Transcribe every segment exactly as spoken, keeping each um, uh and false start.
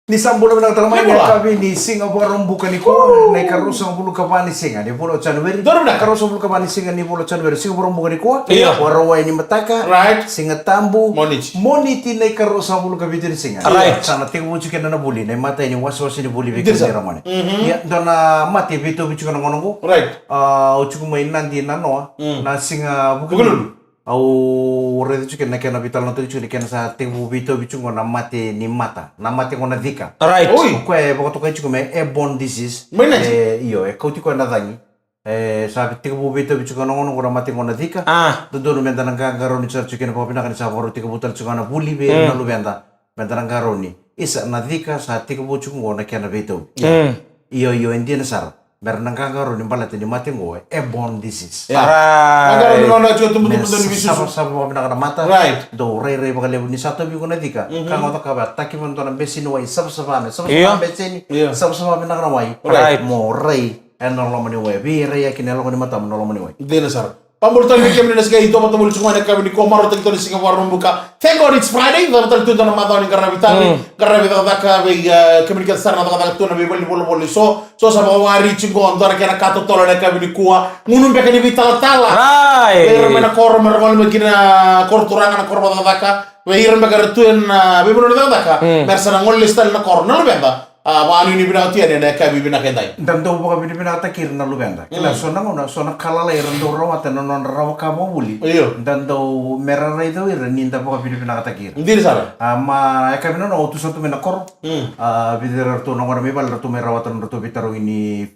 Ni sa bula vinaka tale mai. Ni bula. Na yakavi ni siga Vakaraubuka nikua, na ikaruasagavulu ka va ni siga ni vula o January. Donu vinaka. Ikaruasagavulu ka va ni siga ni vula o January, siga Vakaraubuka nikua. Io. Vakarauwai ni mataka. Right. Siga Tabu. Moniti. Moniti na ikaruasagavulu ka vitu ni siga. Right. Sa na tekivu tiko kina na vuli, na imatai ni wasewase ni vuli vei kemuni ra gone. Mhm. Ia, dua na mate veitauvi tiko na gauna qo. Right. A, au tiko mai Nadi na noa, mm, na siga Vukelulu. Vukelulu. Au raica tiko na kena veitalanoataki tiko ni kena sa tekivu veitauvi tiko na mate ni mata. Na mate qo na cika. Right. Oi. O koya e vakatokai tiko me airborne disease. Mai Nadi? E, io, e kauti koya na cagi. E, sa tekivu veitauvi tiko na gauna qo na mate qo na cika. Ah. Dodonu meda na qaqarauni sara tiko kina vakavinaka ni sa vakarau tekivu tale tiko na vuli vei, mm, na luveda. Meda na qarauni. Isa, na cika sa tekivu tiko qo na kena veitauvi. Mm. Io, io, e dina sara. Mera na qaqarauni baleta ni mate qo e airborne disease. Yeah. Right. Qaqarauni gauna tiko tubutubu ni veisusu. Savasava vakavinaka na mata. Right. Dau rairai vakalevu ni sa tauvi iko na cika. Mhm. Ka ga o cakava, takiva e dua na beseni wai, savasava me, savasava, io, beseni. Yeah. Savasava vinaka na wai. Right. Mo rai ena loma ni wai. Veiraiyaki na yaloka ni matamu na loma ni wai. Dina sara. Vakabula tale vei kemuni na siga e itovo, vakabula tiko mai na yakavi nikua, marautaki tu na siga Vakaraubuka. Thank God it's Friday. Cava tale tu e dua na macawa ni qaravi tale. Mm. Qaravi cakacaka vei, e, kemuni kece sara na cakacaka tu na veivale ni volivoli. So, so sa vakawari tiko, dua na kena ka totolo na yakavi nikua. Gunu beka ni veitalatala. Right. Vei ira mai na koro, mera gole mai ki na koro turaga, na koro vakacakacaka. Vei ira beka era tu ena, e, veivanua ni cakacaka. Mm. Mera sa na gole lesu tale na koro. Na luveda. A, vakanuinui vinaka tu yani ena yakavi vinaka edai. Da dau vakavinavinakataki ira na luveda. Kila, mm, so na gauna, so na ka lalai era dau rawata na nodra rawa ka vakavuli. Io. Da dau, mera raica o ira ni da vakavinavinakataki ira. Dina sara. A, mai yakavi nanoa au tu sara tu mai na koro. Mm. A, vica vei iratou na gone mai vale, ratou mai rawata nodratou veitarogi ni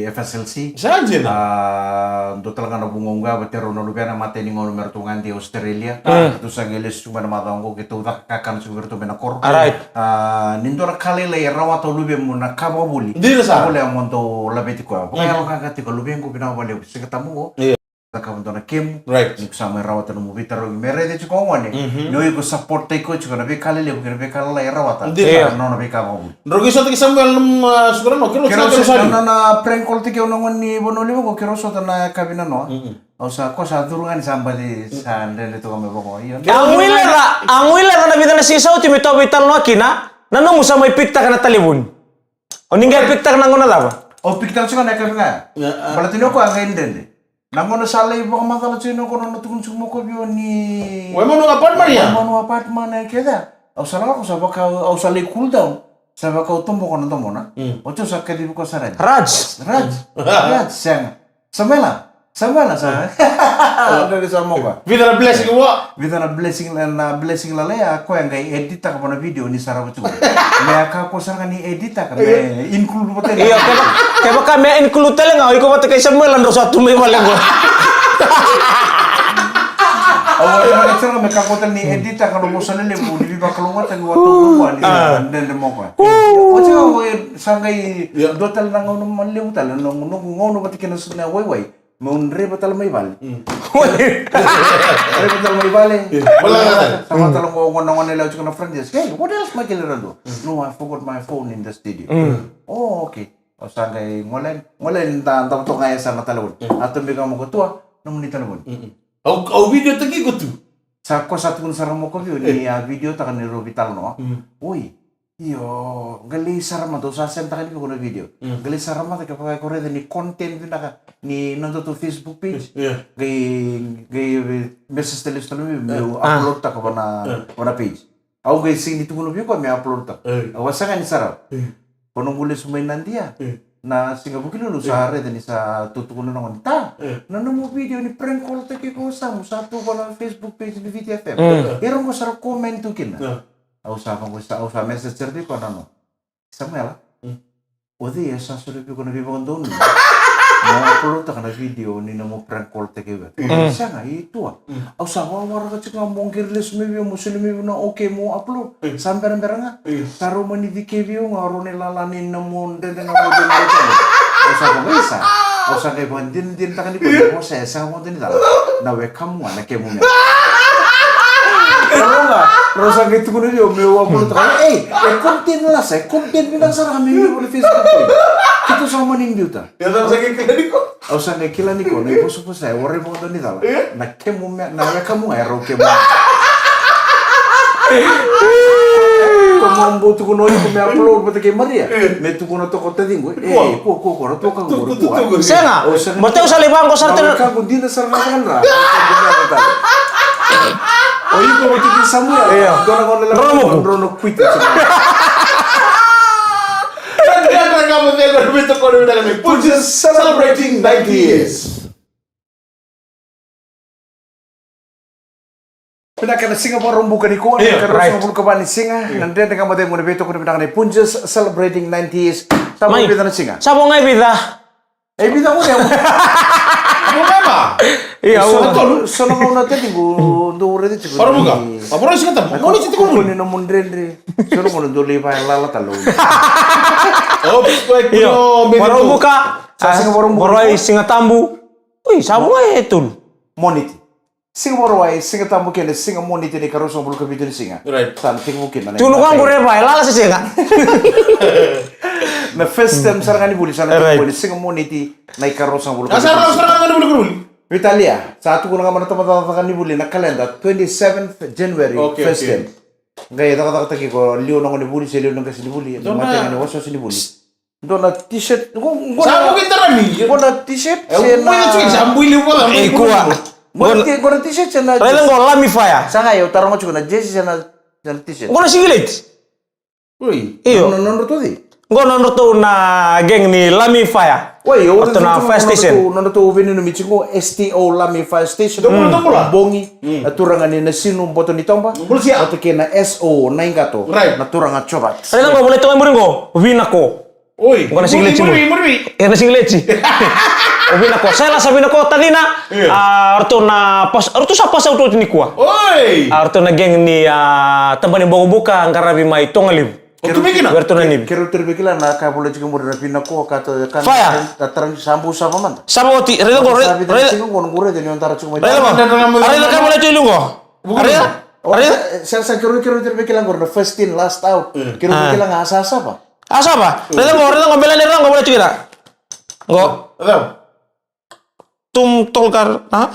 F S L C. Sa dina. A, dua tale ga na vugogo ya, vata rau na luvena, matai ni gauna me ratou gade i Australia. Mm. Ratou sa qai lesu tiko mai na macawa oqo, keitou caka kakana tiko vei ratou mai na koro. Alright. A, ni dua na ka lailai e rawata o luvemu na ka vakavuli. Dina sara. Voleka mo dau laveti koya. Mm. Vakayaloqaqa tiko, luvequ, vinaka vakalevu, Siga Tabu qo. Io. Cakava dua na kemu. Right. Ni ko sa mai rawata nomu veitarogi, me raici tiko o gone. Mhm. Ni o iko support-taki koya tiko na veika lelevu kei na veika lalai e rawata. Dina. Io. Na nona veika vakavuli. Drau qai sotaki Samuel nomu, a, suka na noa, keirau sotaki na nona prank call-taki au na gone ni Vanua Levu qo, keirau sota na yakavi nanoa. Mm-mm. Au sa, ko sa curu ga ni sa baci sa dredre toka me vaka. Io. A guileca, a guileca na vica na siga sa oti me tou veitalanoa kina, na nomu sa mai pick-taka na talevoni. O ni qai pick-taka na gauna cava? Au pick-taka tiko na yakavi ga ya. Ia, a. Baleta ni o koya qai dredre. Na gauna sa lai vakamacala tiko na gauna na tukuna tiko mai o koya vei au ni. Wai manu apartment ya? Wai manu apartment ya kece. Au sa lako, au sa vaka, au sa lai cool down. Sa vaka au toboka na domona. Mm. Oti au sa kacivi koya sara yani. Raj. Raj. Raj, sega. Samuela. Samuela, sa. Au dredre sara mai o koya. Vica na blessing vua? Vica na blessing, na blessing lalai, a koya qai edit-taka vua na video ni sarava tiko. Me a kakua sara ga ni edit-taka, me include vata. Io, kevaka, kevaka me include tale ga, o iko vata kei Samuela drau sa tu mai vale qo. Au a sara ga me kakua tale ni edit-taka na vosa lelevu ni veivakalougatataki vua, ni dredre mai o koya. Oti au, e, sa qai dua tale na gauna malevu tale, na noqu gauna vata kei na waiwai. Meu draiva tale mai vale. Mm. Draiva tale mai vale. Sa vaka tale qo, qo na gone yalewa tiko na front desk. "Hey, what else, Michael, ira dua?" "No, I forgot my phone in the studio." Mm. "Oh, okay." Au sa qai gole, gole ni da, da toka ga e sa na talevoni. Mm. A tobi ga mo ka tua, nomuni talevoni. Mm-mm. Au, au video-taki iko tu. Sa ko sa tukuna sara mo ka view ni a video-taka ni rau veitalanoa. Mm. Oi. Io, qai lai sara mada, au sa send-taka ni vei iko na video. Mm. Qai lai sara mada kevaka iko raica ni content vinaka ni nodatou Facebook page. Io. Qai, qai message tale lesu tale mai meu upload-taka vua na, vua na page. Au qai sega ni tukuna vei koya me upload-taka. Au a sega ni sara. Ko noqu lesu mai Nadi ya. Na siga Vukelulu sa raica ni sa tu tukuna na gone, "Ta, na nomu video ni prank call-taki iko o Samu sa tu vua na Facebook page ni Viti F M." Ira qo sa ra comment tu kina. Au sa vaqo, sa, au sa message sara vei koya na noa. "Samuela, o cei e sa soli vei iko na veivakadonui mo upload-taka na video ni nomu prank call-taki au?" "Sega, i tua. Au sa vawaraka tiko ga mo qiri lesu mai vei au mo soli mai vei au na okay mo upload. Sa berabera ga. Sa rau mani cikevi au ga o rau na ilala ni nomu dredre ga mo dredre." Au sa vaqo, "Isa." Au sa qai vakadinadinataka ni koya ni vosa e sega vakadua ni cala. Na wekamu ga na kemu me. Rau ga, rau sa qai tukuna vei au meu upload-taka. Ei, e content lasa, e content vinaka sara ga me vei au na Facebook page. Keitou sa mani biuta. Ia, sa qai kila ni ko. Au sa qai kila ni ko, na ivosavosa e warai vakadua ni cala. Na kemu me, na wekamu ga e rau kemu. Mo bau tukuna o iko me upload vata kei Maria. Me tukuna toka o taciqu. E, kua, kua, kua, na tua ka qori, kua. Sega. Baleta au sa lai vaqo sara tena. Ka qo dina sara na cakadra. O iko mo tiki Samuel. Io. Dua na gauna lako. Romoku. Rono quit. Punjas celebrating ninety years. Vinaka, na siga Vakaraubuka nikua, na ikaruasagavulu ka va ni siga, na Dredre Ga Mo Cegu, na veitokoni vinaka nei Punjas celebrating ninety years. Sa vo vica na siga? Sa vo ga e vica. E vica gone. Vo ga e va. Ia, so na tolu, so na gauna taciqu dou raici tiko. Vakaraubuka. Vakarau siga tabu. Mo ni tiko ni nomu dredre. So na gauna dou lai va e lala talo. Oops, ko e kuni o me Vakaraubuka. Sa siga Vakaraubuka. Vakarau siga tabu. Ui, sa vo ga e tolu. Moniti. Siga Vakarauwai, siga tabu kei na siga Moniti ni ikaruasagavulu ka vitu ni siga. Right. Sa na tekivu kina na. Tukuna ko qo re va e lala se sega. Na first term sara ga ni vuli sa na tekivu ni siga Moniti na ikaruasagavulu ka vitu ni siga. Vitalia, sa tukuna ga mai na tabacakacaka ni vuli na kaleda twenty-seventh January, first term. Qai cakacakataki ko liu na gone vuli se liu na qase ni vuli. Dona. Matega ni wasewase ni vuli. Dua na t-shirt. Qo, qo sa na, mo qai tara ni. Qo na t-shirt, e, se na, sa bui liu vaka, e, bui kua. Qo na t-, qo na t-shirt, se na. Raica qo, Lami Fire. Sa qai, au taroga tiko na jersey, se na, se na t-shirt. Qo na singileti. Oi. Io. Na, na, na, na, na, na. Qo na nodratou na gang ni Lami Fire. Oi, o ratou na fire station. Nodratou, nodratou veinanumi tiko, S T O Lami Fire Station. Dou bula, dou bula. Bogi, mm, na turaga ni Nasinu, Boto ni Toba. Bula sia. Vata kei na S O Naiqato. Right. Na turaga Jovat. Raica qo, volai toka i muri qo, Vinako. Oi. Qo na singileti muri, muri, muri. E na singileti. O Vinako, sa yala sa Vinako tacina. Io. A, ratou na pas-, ratou sa pass out oti nikua. Oi. A, ratou na gang ni, a, tabana ni bokobuka, qaravi mai Togalevu. O tu mai kina? Ratou na nivi. Keirau tara vei kila na ka e volai tiko muri na Vinako, ka ta, ka Fire. Na tara ni sa bau sava mada. Sava oti, raica qo, raica. Sa vica na siga qo, qo raica ni o dara tiko mai. Raica qo. Raica ka e volai tiko i liu qo. Raica. Raica. Sa, sa keirau, keirau tara vei kila qo na first in, last out. Mm. Keirau vei kila ga sa sava. A sava. Raica qo, raica qo, bela ni raica qo, volai tiko kina. Qo. Raica. Tum tolkar, a?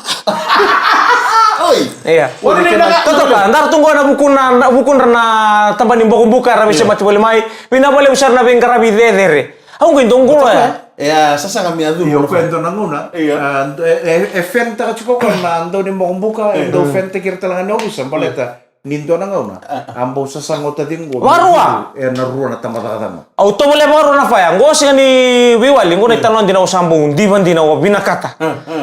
Oi. Ia. Ori ni na ka. Totoka, dara tu qo na vukuna, na vukudra na tabana ni bokobuka era veisemati voli mai. Vinaka vakalevu sara na veiqaravi cecere. Au qai dau qolo ya. Ia, sasaga me yaco. Io, ko e dua na gauna. Io. A, e, e, e fan taka tiko ko na dau ni bokobuka, e dau fan taki ira tale ga na ovisa, baleta. Ni dua na gauna, a bau sasaga o taciqu qo. Vakarua. E na rua na tabacakacaka. Au tovolea vakarua na Fire. Qo sega ni veiwali, qo na italanoa dina au sa bau diva dina au vinakata.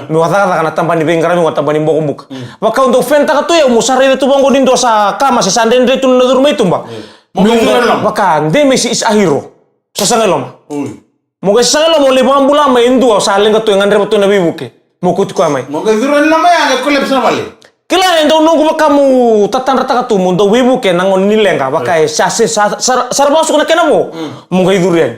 Meu a cakacaka na tabana ni veiqaravi qo, na tabana ni bokobuka. Vaka au dau fan taka tu, au mo sa raica tu vaqo ni dua sa kama se sa dredre tu na curu mai tuba. Mo qai curu e loma. Vaka, de me si is a hero. Sasaga e loma. Oi. Mo qai sasaga e loma, mo lai vakabula mai e dua, sa leqa tu, e gadreva tu na veivuke. Mo kauti koya mai. Mo qai curu e loma ya, qai collapse na vale. Kila e dau noqu vaka mo tatadrataka tu, mo dau veivuke na gauna ni leqa, vaka e sa, sa, sa, sa, sa ra vakasuka na kena vo. Mo qai curu yani.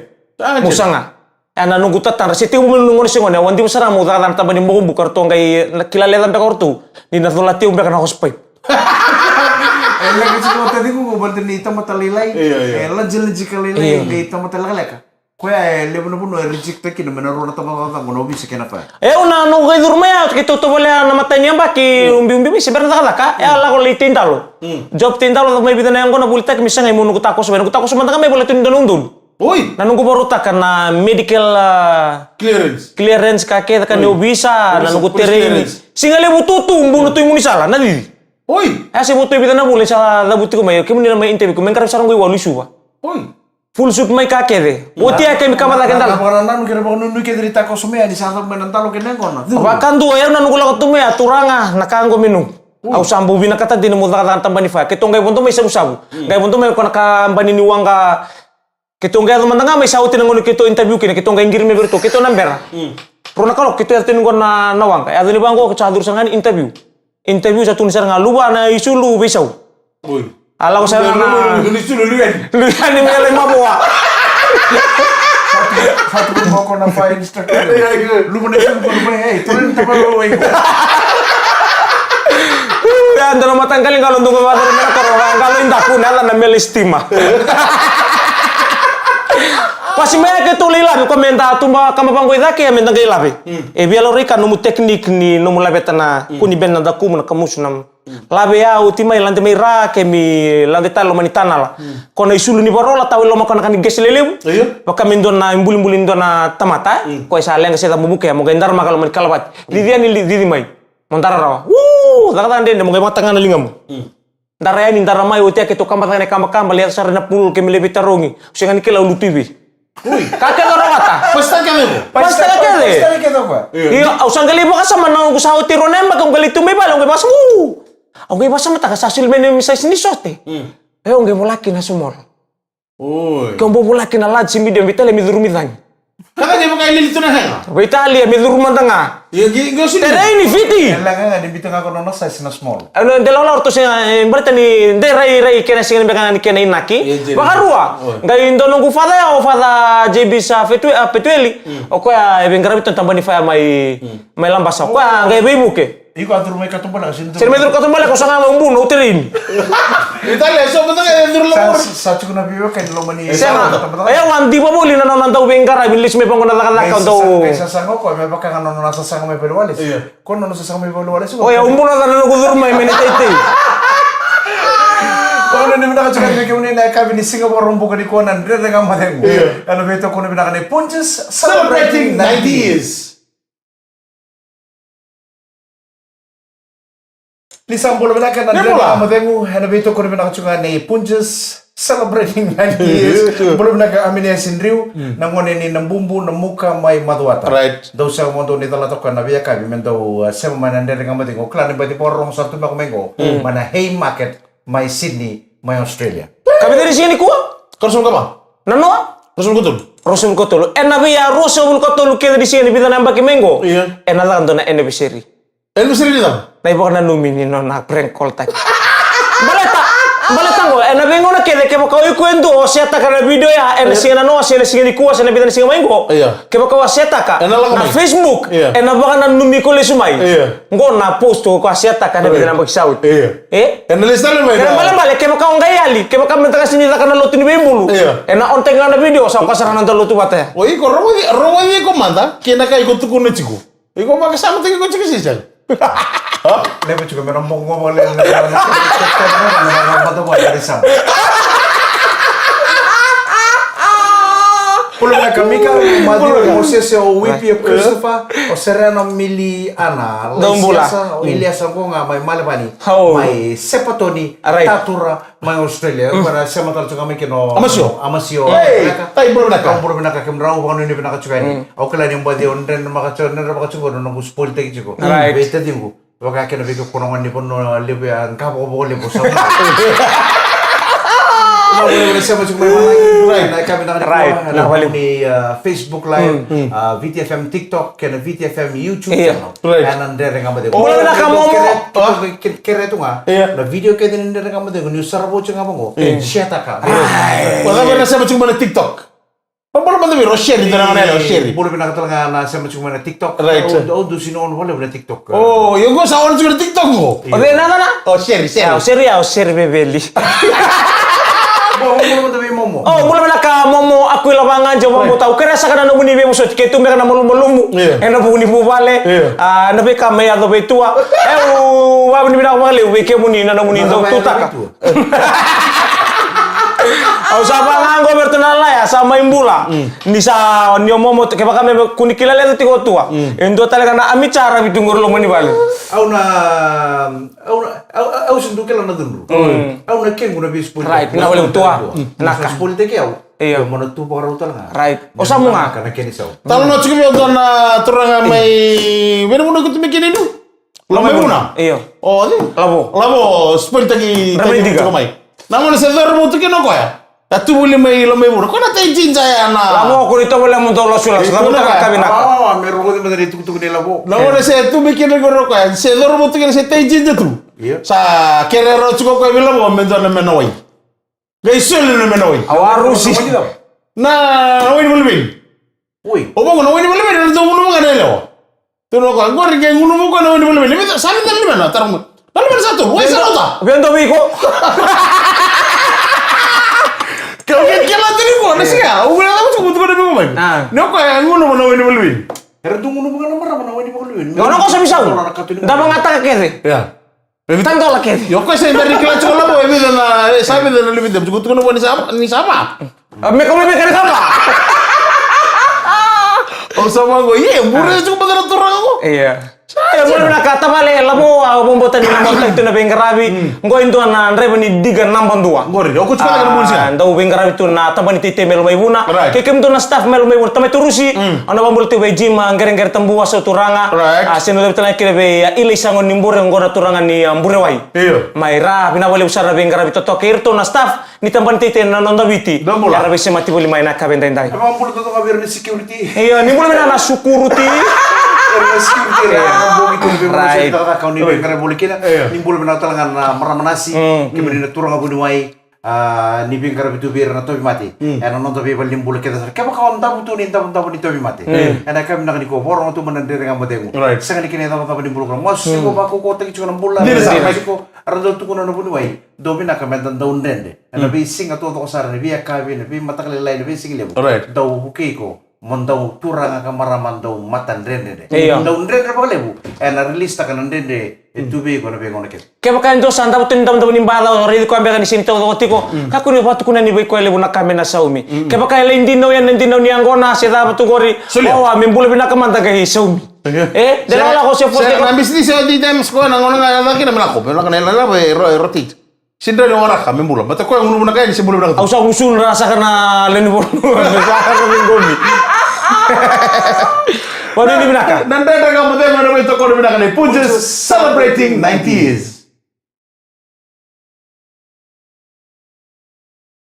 Mo saga. E na noqu tatadra, se tekivu mai na gone se gone, au a diva sara mo cakacaka na tabana ni bokobuka, ratou qai kila leca beka o ratou. Ni na cola teu beka na hosepipe. E leqa tiko o taciqu qo baleta ni tamata lailai. Io, io. E lajilaji ka lailai, qai tamata lekaleka. Koya e levu na vanua e reject kina mai na rua na tabacakacaka qo na ovisa kei na Fire. E, au na noqu qai curu mai ya, keitou tovolea na matai ni yabaki, ubiubi mai se bera na cakacaka. E a lako lai Teidalo. Job Teidalo, cava mai vica na yaqona volitaki me sagai meu noqu takoso mai, noqu takoso mada ga mai volai tu ni dua na udolu. Oi. Na noqu vakarautaka na medical, a, clearance. Clearance ka kece ka ni ovisa, na noqu tereni. Siga levu tutu, buna tu i Munisala, na cici. Oi. A se votu e vica na vula, sa cavuti tiko mai, kemuni na mai interview, kemuni qaravi sara qo i walu i Suva. Oi. Full suit mai ka kece. Oti a kemi ka vacake dalo. Na vakanananu kei na vakanuinui kece ni takoso mai, ni sa cavu mai na dalo kei na yaqona. Vakadua, au na noqu lako tu mai, a turaga, na ka qo me noqu. Au sa bau vinakata dina mo cakacaka na tabana ni Fire. Keitou qai vodo mai Savusavu. Qai vodo mai ko na kabani ni waqa. Keitou qai yaco mada ga mai sa oti na gauna keitou interview kina, keitou qai qiri mai vei iratou, keitou na bera. Rua na kaloko keitou yaco tiko ni qo na, na waqa. Yaco ni vaqo keitou sa curu sara ga ni interview. Interview sa tukuni sara ga luva na isulu veisau. Oi. A lako sara ga na isulu luyani. Luyani me lai mavoa. Fatu, fatu ko na fire instructor. Luva na isulu ko luva, ei, tole ni tapa luva iko. Ya dua na mataqali qalo dua qo vacere me na toro qalo i daku na yala na mele stima. Pasi mai ya keitou lai lave ko me da tuba kama vaqo i cake ya me da qai lave. E via laurai ka nomu technique ni nomu laveta na kuni bena na dakumu na kamusu na Lave ya, oti mai, lade mai ra, kemi lade tale loma ni tanala. Ko na isulu ni varola, tau i loma ko na ka ni qese lelevu. Io. Vaka me dua na ibulibuli ni dua na tamata, e? Ko e sa leqa se cabu vuke, mo qai dara maka loma ni kalavati. Cici yani, li-, cici mai. Mo dara rawa. Uu, cakacaka dredre, mo qai vakataga na ligamu. Dara yani, dara mai, oti ya keitou kaba cake na ikabakaba, lai yaco sara na pul, kemi lai veitarogi. Au sega ni kila au lutu i vei. Ui. Ka kece o rawata. Pasitaka kece ko? Pasitaka kece. Pasitaka kece ko? Io. Io, au sa qai lai vakasama na noqu sa oti rua na yabaki, au qai lai tu mai vale, au qai vakasama, uu. Au qai vakasamataka sa soli mai na neimami size ni sote. Mm. E, au qai vola kina small. Oi. Ke au bau vola kina large, medium, veitalia me curumi cagi. Ka vaka e vaka e lili tu na hega. Veitalia me curu mada ga. Io, qi, qi o sini. Tereini Viti. E leqa ga ni biuta ga ko nona size na small. Au na de lawalawa ratou sega, e, baleta ni de rairai kena sega ni beka ga ni kena inaki. Io, jeri. Vakarua. Oi. Qai dua noqu father ya, o Father J B sa Petu-, a, Petueli. Mm. O koya e veiqaravi tu na tabana ni fire mai, mm, mai Labasa. O koya qai veivuke. Iko a curu mai katubaleka, sini. Sini mai curu katubaleka, o sa ga mai ubu na uterini. Italia, so mada ga e curu lomori. Sa, sa tiko na veiweka ni loma ni. Sega. E, au a diva voli na nona dau veiqaravi, lesu mai vaqo na cakacaka, e, dau. Sa, sa, sasaga ko, me vaka ga nona sasaga mai valewale. Io. Ko nona sasaga mai valewale, so. O ya, ubu na cana noqu curu mai, me na teitei. Ko na ni vinaka tiko vei kemuni na yakavi ni siga Vakaraubuka nikua na Dredre Ga Mo Cegu. Io. Ena veitokoni vinaka nei Punjas, celebrating ninety years. Ni sa bula vinaka na Dredre Ga Mo Cegu, ena veitokoni vinaka tiko ga nei Punjas, celebrating ninety years. Bula vinaka Aminiasi Driu, na gone ni Nabubu, Namuka mai Macuata. Right. Dou sega mo dou ni calata koya na veiyakavi me dou, uh, sema mai na Dredre Ga Mo Cegu. O kila ni baci vakarorogo sara tu beka mai qo, mai na Haymarket, mai Sydney, mai Australia. Ka vica ni siga nikua? Ka ruasagavulu ka va? Na noa? Ruasagavulu ka tolu. Ruasagavulu ka tolu. Ena vei a ruasagavulu ka tolu kece ni siga ni vica na yabaki mai qo. Io. Ena caka dua na anniversary. Anniversary ni cava? Na ivakananumi ni nona prank call taki. Baleta, baleta qo, ena veigauna kece kevaka o iko e dua o setaka na video ya, ena siga na noa, se na siga nikua, se na vica na siga mai qo. Io. Kevaka o a setaka, ena lako mai na Facebook, io, ena vakananumi iko lesu mai. Io. Qo na post o koya a setaka na vica na yabaki sa oti. Io. E? Ena lesu tale mai. Kena ibalebale, kevaka o qai yali, kevaka me da qai sega ni caka na lotu ni veibulu. Io. Ena on taki ga na video, sa o koya sara na da lotu vata ya. O iko, rogoci, rogoci iko mada, kei na ka iko tukuna tiko. Iko vakasamataki iko tiko se sega. Levu tiko me na mogo vale. Bula vinaka Mika, Maciu, Mosese, o Wipi, o Christopher, o Serena, Mili, Ana, Laisiasa, o Iliasa, qo ga mai Malevani, mai Sepatoni, Tatura, mai Australia. Ko na sema tale tu ga mai kina o Amasio. Amasio. Bula vinaka. Bula vinaka kemudrau, vakanuinui vinaka tu ga yani. Au kila ni baci o dredre maka tu, dredre maka tu qo na noqu spoil taki tiko. Vei taciqu. Vaka kena vei kemuni na gone ni vanua levu ya, qavokavoka levu sa. Right. Na ka vinaka ni, uh, Facebook Live, uh, V T F M TikTok, kei na V T F M YouTube channel. Right. Ena Dredre Ga Mo Cegu. Bula vinaka Momo. Kere, kere, kere tu ga. Io. Na video kece ni Dredre Ga Mo Cegu, niu sarava oti ga vaqo. Io. Share taka. Right. Vacava na sema tiko mai na TikTok? Bula mada vei ira o Sherry, dua na gone yalewa o Sherry. Bula vinaka tale ga na sema tiko mai na TikTok. Right. Au, au dusi na on vale na TikTok. O, io qo sa on tiko na TikTok qo. Io. O cei na nona? O Sherry, Sherry. O Sherry, o Sherry Veveli. Bula mada vei Momo. O, bula vinaka Momo, Akuila Vagaji, o Momo tau. Kerea saka na nomuni veivosoti, ke tu beka na malumalumu. Io. Ena vuku ni vuvale. Io. A, na veika mai yaco vei tua. E, au vakavinavinaka vakalevu vei kemuni na nomuni dau tutaka. Au sa vaka ga qo vei iratou na laya sa mai bula. Mm. Ni sa, ni o Momo, kevaka me kua ni kila leca tiko o tua. Mm. E dua tale ga na Amica ravi tu qori loma ni vale. Au na, au na, au, au, au se dua kila na cudru. Mm. Au na kequ na veispoil. Right, na vale tua. Mm. Naka. Spoil taki au. Io. Mo na tu vakarau tale ga. Right. O sa mu ga. Kana keni sau. Talo na tiko vei au dua na turaga mai, vei na vuna ko tu mai kina i Loma i Vuna. Io. O, ni? Lavo. Lavo, spoil taki, taki tiko mai. Na gone se cauravou tu kina o koya. A tu voli mai Loma i Vuna. Ko na tai jinja ya na. Lavo, ko ni tovolea mo dau lasulasu. Lavo, na ka vinaka. Awa, awa, me rogoci mada na itukutuku nei Lavo. Na gone se tu mai kina o koya. Se cauravou tu kina se tai jinja tu. Io. Sa kere rawa tiko o koya vei Lavo me dua na mena wai. Qai soli na mena wai. Au a rusi. Na wai ni valeveni. Oi. O vaqo na wai ni valeveni, na dau gunuva ga na yalewa. Tukuna o koya, qori qai gunuva o koya na wai ni valeveni. Sa meda na lumena, tara ga. Na lumena sa tu, wai sa rauta. Vei dua vei iko. Ke o kila tu ni ko, na siga, au gunuva tu ko na vei mai. Ni o koya gunuva na wai ni valeveni. Era dau gunuva ga na marama na wai ni valeveni. Qo na qo sa misau. Da vagataka kece. Ia. Tadola kece. Io, ko sa bera ni kila tiko lavo, e vica na, e sa vica na livi demu, tiko tiko na vua ni sa, ni sa va. A, me kau me ka ni sa va. Au sa va qo, ie, bure tiko vata na turaga qo. Ia. Sa, ia, bure vinaka, tavale, lavo, au vakabauta ni na mautaki tu na veiqaravi. Qo e dua na draiva ni diga naba dua. Qori, o ko tiko na ka na munisia. A, dau veiqaravi tu na tabana ni teitei mai Lomaivuna. Right. Kei kemudou na staff mai Lomaivuna, tamai Turusi. Au na vakabula tu vei Jim, a, Qereqere Tabua, so turaga. Right. A, se na dau tala kina vei, a, Ilai Sago ni Bure, qo na turaga ni, a, Burewai. Io. Mai ra, vinaka vakalevu sara na veiqaravi totoka. Iratou na staff ni tabana ni teitei na noda Viti. Dou bula. Era veisemati voli mai na ka vei daidai. E vakabula totoka vei ira na security. Io, ni bula vinaka na security. Ira na security, ira na bogi tu ni veivuke. Right. Sa cakacaka ni veiqaravi voli kina. Io. Ni bula vinaka tale ga na marama nasi. Mm. Kemuni na turaga vuniwai. A, ni veiqaravi tu vei ira na tauvimate. Mm. Ena noda veivale ni bula kece sara. Kevaka o davu tu ni davudavu ni tauvimate. Mm. Ena yakavi vinaka nikua, vakarorogo tu mai na Dredre Ga Mo Cegu. Right. Sega ni kena icavacava ni bula. Mo siga, mm, vakaukauwataki tiko na bula. Dina sara. Right. Tiko, era dau tukuna na vuniwai. Dau vinaka meda dau dredre. Ena, mm, veisiga taucoko sara, na veiyakavi, na veimataka lailai, na veisiga levu. Right. Dau vukei iko mo dau turaga ka marama dau matadredredre. Io. Dau dredre vakalevu, ena release taka na dredre e tu vei iko ena veigauna kece. Kevaka e dua sa davo tu ni davodavo ni baca, o raici koya beka ni sega ni taucoko tiko, mm, kakua ni vakatukuna ni vei koya levu na ka me na saumi. Mm. Kevaka e lai dinau yani na dinau ni yaqona se cava tu qori, solia. Owa, me bula vinaka mada qai saumi. Io. E, de lako lako se, se forte na business o D Ms ko na gauna ga e yaco kina me lako, me lako na, na, na, e ro-, e rotate. Sega ni rawa ni waraka me bula. Baleta koya e gunu vinaka yani se bula vinaka tu. Au sa gusuna saka na lewe ni vanua. Me sa saka me qori. Vanuinui vinaka. Na Dredre Ga Mo Cegu, na veitokoni vinaka nei Punjas, celebrating ninety years.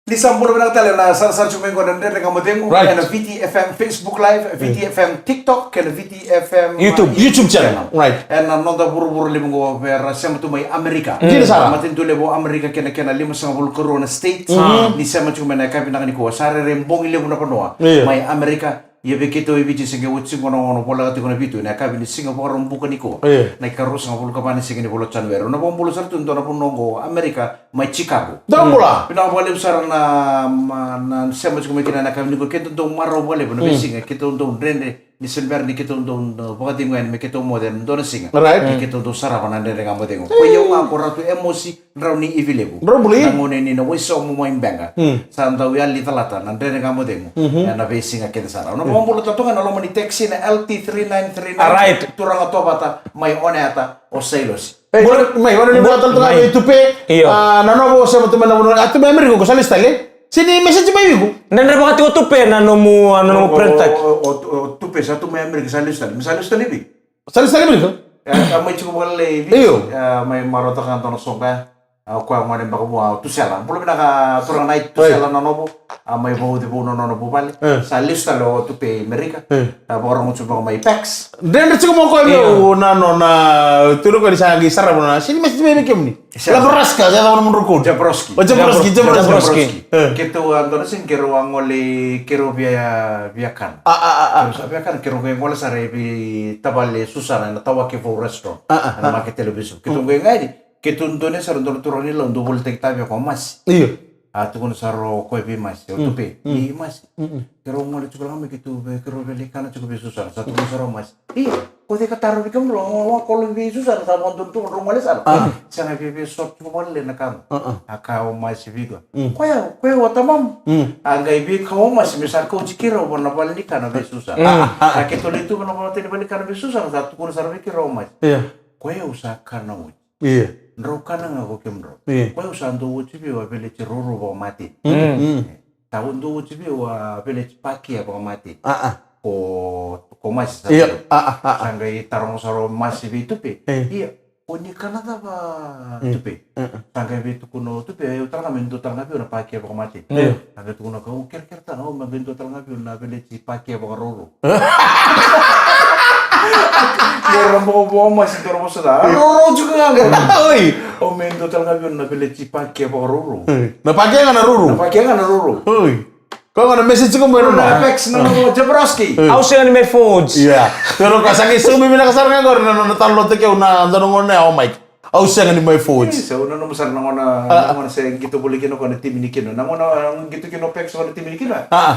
Ni sa bula vinaka tale na sarasara tiko mai qo na Dredre Ga Mo Cegu. Right. Ena Viti F M Facebook Live, Viti F M TikTok, kei na Viti F M YouTube, YouTube channel. Right. Ena noda vuravura levu qo, vei ira sema tu mai Amerika. Dina sara. Matanitu levu o Amerika kei na kena limasagavulu karua na state. Mm. Ni sema tiko mai na yakavi vinaka nikua. Sa rairai bogi levu na vanua. Io. Mai Amerika. Ia vei keitou e Viti se qai oti tiko na gauna voleka tiko na vitu. Na yakavi ni siga Vakaraubuka nikua. Io. Na ikaruasagavulu ka va ni siga ni vula o January. Na vakabula sara tu dua na vanua qo Amerika. Mai Chicago. Dou bula. Vinaka vakalevu sara na, ma, na sema tiko mai kina na yakavi nikua, keitou dau marau vakalevu na veisiga, keitou dau dredre, ni se bera ni keitou dau, dau vakacegu yani me keitou moce ena dua na siga. Right. Ni keitou dau sarava na Dredre Ga Mo Cegu. Ko i au ga ko Ratu Emosi Drauniivilevu. Drau bula. Na gone ni Nawaisau mai Beqa. Mm. Sa dau yali calata na Dredre Ga Mo Cegu. Mhm. Ena veisiga kece sara. Au na vakabula toka ga ena loma ni taxi na L T three nine three nine. Right. Turaga Tovata mai Oneata, o Sailosi. Ei, bula, mai, bula ni bula tale tu ga mai. Vei Tupe. Io. A, na novo se vatu mai na vanua. A, tu mai Amerika ko sa lesu tale? Se ni message mai vei iko? Dredre vaka tiko Tupe na nomu, a, na nomu friend type. O, o, o, o Tupe sa tu mai Amerika, sa lesu tale. Sa lesu tale vei? Sa lesu tale Amerika? E, a, mai tiko vakalailai vei. Io. A, mai marautaka ga dua na soqo ya. A, o koya gone beka vua, o Tusela. Bula vinaka turaga na Tusela na novo. A, mai vauci vou na nona vuvale. E. Sa lesu tale o Tupe i Amerika. E. A, vakarogo tu beka mai Pax. Dredre tiko mai o koya vei au na nona, tukuna o koya ni sa qai sarava na, se ni message mai vei kemuni. Sa. Labraska, se cava na mudrau code? Jabrowski. O Jabrowski, Jabrowski. Jabrowski. E. Keitou a dua na siga keirau a gole, keirau via, via kana. A, a, a, a. Keirau sa via kana, keirau qai gole sara i vei tavale Susana, na Tawake Vou Restaurant. A, a, a. Na Market Television. Keitou qai qai Keitou dua na sara dua na turaga ni Lau dau volitaki tavia ko Masi. Io. A tukuna sara o koya vei Masi, o Tupe. Mm. Ni Masi. Mm-mm. Keirau gole tiko la ga mai keitou vei, keirau via lai kana tiko vei Susana. Sa tukuna sara o Masi. Io, ko cei ka tarovi kemudou, au a kolo vei Susana, sa vakadua tu drau gole sara. Ah. Sa na via via sort tiko vale na ka. Ah, ah. A kaya o Masi vei koya. Mm. Koya, koya o tamamu. Mm. A qai via kaya o Masi me sa kauti keirau vua na vale ni kana vei Susana. Mm. Ah, ah. A keitou lai tu vua na vale ni kana vei Susana, sa tukuna sara vei keirau o Masi. Io. Koya au sa kana oti. Io. Drau kana ga ko kemudrau. Io. Koya au sa dau oti vei au a veleti rourou vakamateni. Mm. Mm. Sa dau oti vei au a veleti pakia vakamateni. Ah, ah. Ko, ko Masi sa. Io. Ah, ah, ah, ah. Sa qai taroga sara o Masi vei Tupe. Eh. Io. O ni kana cava, mm, Tupe? Mm, mm. Sa qai vei tukuna o Tupe, au tara ga me dua tale ga vei au na pakia vakamateni. Io. Sa qai tukuna o koya, au kerekere tale ga, au me qai dua tale ga vei au na veleti pakia vakarourou. Dua na bokobo o Masi, dua na vosa ca. Rourou tiko ga qo. Oi. Au me dua tale ga vei au na veleti pakia vakarourou. Oi. Na pakia ga na rourou. Na pakia ga na rourou. Oi. Koya ga na message tiko mai na Pex, na noqu Jabrowski. Oi. Au sega ni mai forge. Ia. Toro ka sa qai saumi vinaka sara ga qori na nona talanoataki au na dua na gauna ya o Mike. Au sega ni mai forge. Io, sa au nanuma sara na gauna, ah, na gauna se qito voli kina o koya na timi ni Kino. Na gauna, ah, qito kina o Pex o koya na timi ni Kino. Ah, ah.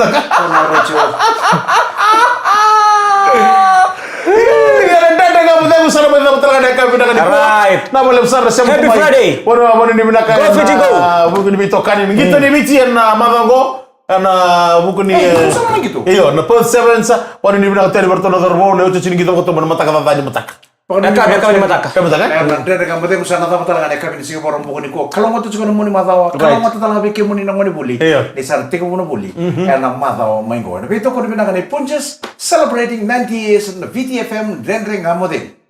Vinaka. Ena Dredre Ga Mo Cegu sa na mai cava tale ga na yakavi vinaka nikua. Right. Na valevu sara na sema. Happy Friday. Vananuinui vinaka. Go Fiji, go. Vuku ni veitokani ni qito ni Viti ena macawa qo. Ena vuku ni, e, io, na Perth Sevens. Vananuinui vinaka tale vei ratou na cauravou, na iotioti ni qito qo, na mataka caca ni mataka. Yakavi, yakavi ni mataka. Yakavi ni mataka, e? Ena Dredre Ga Mo Cegu sa na cava tale ga na yakavi ni siga Vakaraubuka nikua. Kalougata tiko na nomuni macawa, right, kalougata tale ga vei kemuni na gone vuli. Io. Ni sa na tekivu na vuli. Mhm. Ena macawa mai qo. Ena veitokoni vinaka nei Punjas, celebrating ninety years na Viti F M, Dredre Ga Mo Cegu.